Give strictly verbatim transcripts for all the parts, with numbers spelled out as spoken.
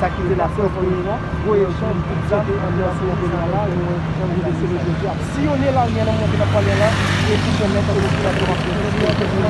Sa ki te la prèv ke gwo echanj, tout sa, anbyans nan komin la, nou, nou deside jodi a siyone laryen nan monte nan palè la, e pou pèmèt popilasyon ap fè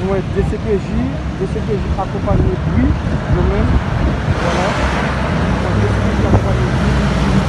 Nou wè D C P J, D C P J akonpanye bri, yo menm, vwala. D C P J akonpanye bri, vwala.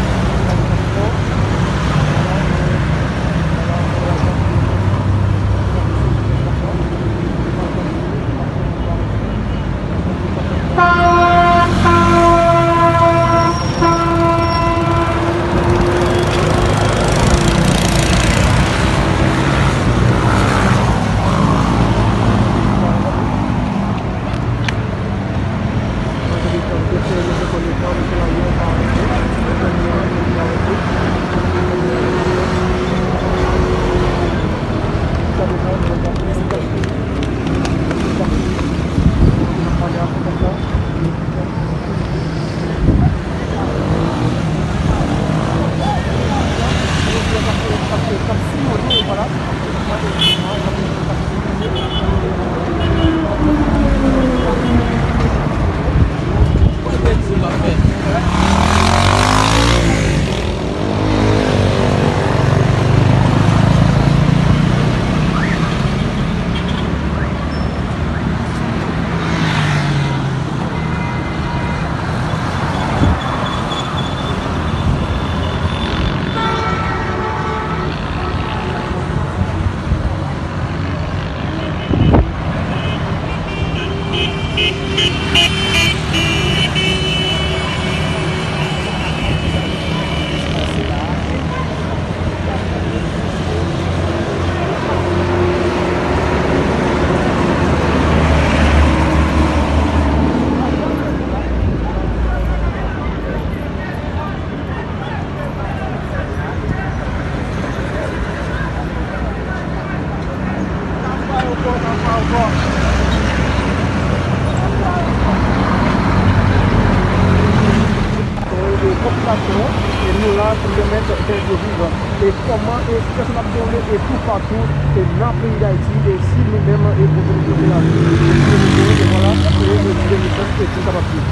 E nou la pou pèmèt fè yo viv. E kòman e kiyès n ap done e toupatou e nan peyi Dayiti e si nou menm e pou nou kote la. E si nou menm, e vwala, e nou di de nou fè e pou n kapab viv.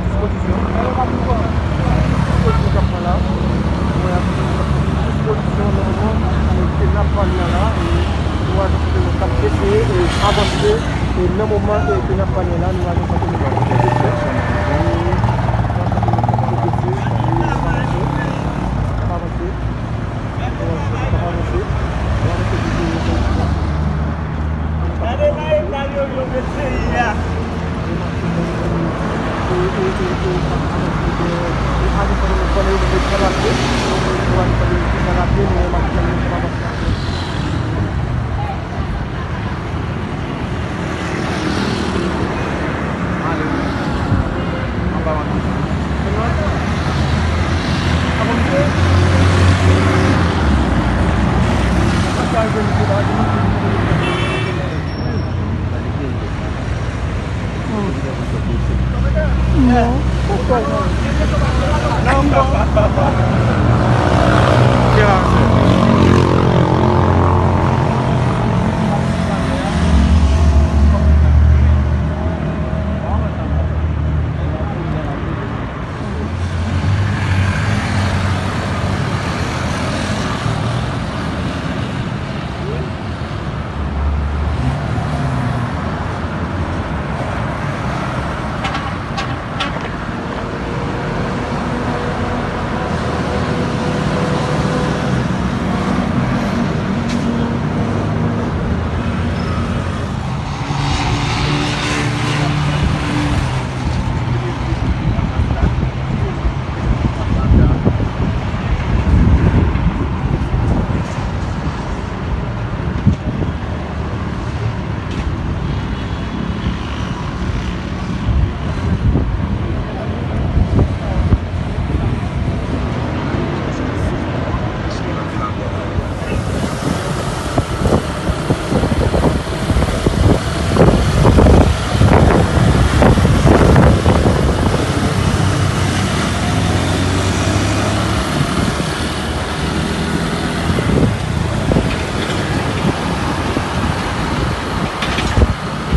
Dispozisyon. Dispozisyon k ap pran la. Dispozisyon nan moman ke n ap pale a la. Nou wè jan kote nou t ap eseye e avanse e nan moman ke n ap pale a la, nou wè jan kote nou t ap eseye. Avanse. Gade la eta yo yo met peyi a. Non.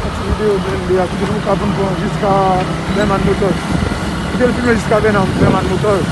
Yon ti videyo blende a, kite nou ka vin pran jiska Berman Motors. Kite l filme jiska Berman, Berman Motors.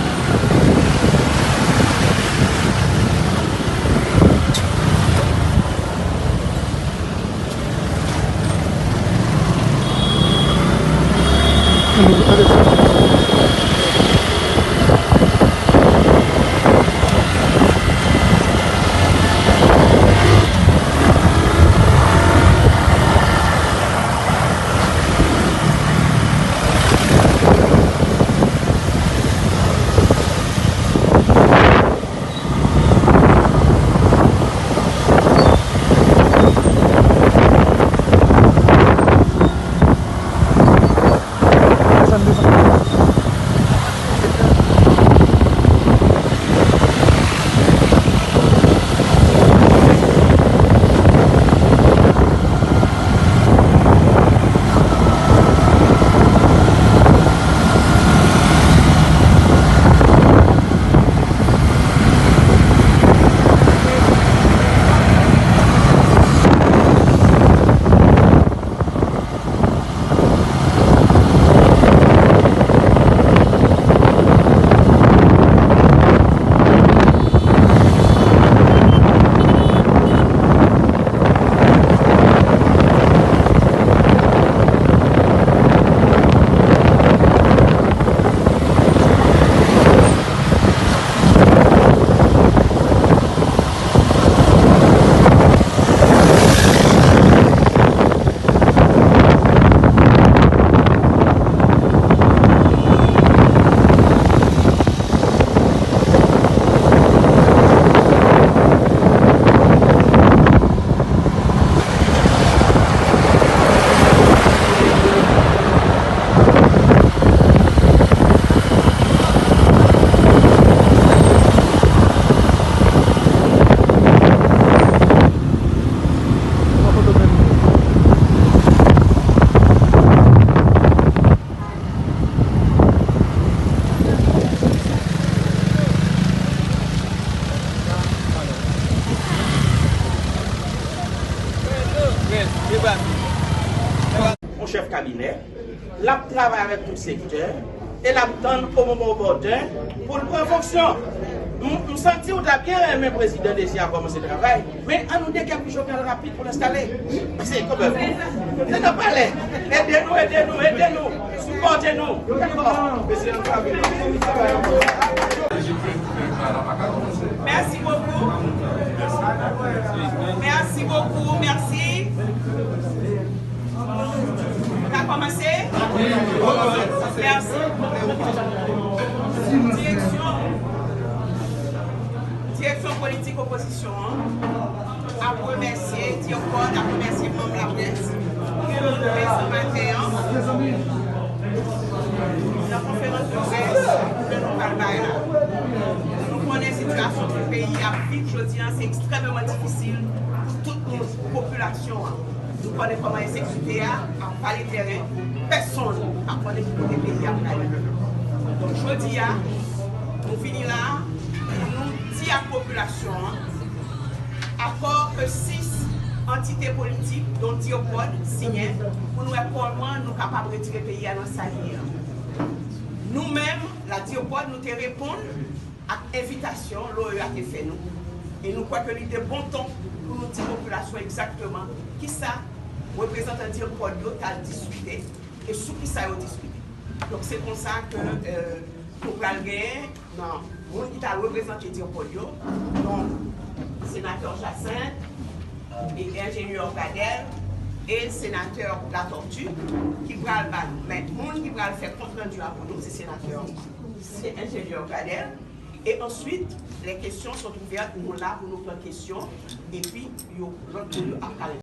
kabinè, l ap travay avèk tout sektè, e l ap tann o moman opòten pou l pran fonksyon. M, m santi w ta byen renmen prezidan Dezi a kòmanse travay, men an nou dekèp Jovenel rapid pou l enstale. Se kanmenm. Se nan palè. Ede nou, ede nou, ede nou. Sipòte nou. Dakò. Mesye, nou travay. Merci beaucoup. Merci beaucoup. Merci. Ka kòmanse? Mèsi. Direksyon, direksyon politik opozisyon an ap remèsye, direktè ap remèsye manm laprès ki te prezan maten an nan konferans de près ke nou pral bay la. Nou konnen sitiyasyon ke peyi a ap viv jodi a, se ekstrèmeman difisil pou tout popilasyon an. Nou konnen kòman ensekirite a ap vale tèren, pèsonn pa konnen ki kote peyi a prale. Donk, jodi a, nou vini la pou nou di ak popilasyon an, akò ke sis antite politik, dont DIRPOD, siyen, pou nou wè kòman nou kapab retire peyi a nan sa li ye an. Nou menm, la DIRPOD, nou te reponn ak envitasyon l'O E A te fè nou. E nou kwè ke li te bon ton pou nou di popilasyon egzakteman kisa reprezantan DIRPOD yo t al diskite e sou kisa yo diskite. Donk, se konsa ke, euh, nou pral genyen nan moun ki t al reprezante DIRPOD yo, donk, senatè Jacinthe e enjenyè Pradel e senatè Latortue ki pral ba nou. Men moun ki pral fè kont randi a pou nou, se senatè, se enjenyè Pradel. E answit, les questions sont ouvertes, nou la pou nou pran kesyon, epi yo, lòt moun yo ap ka reponn.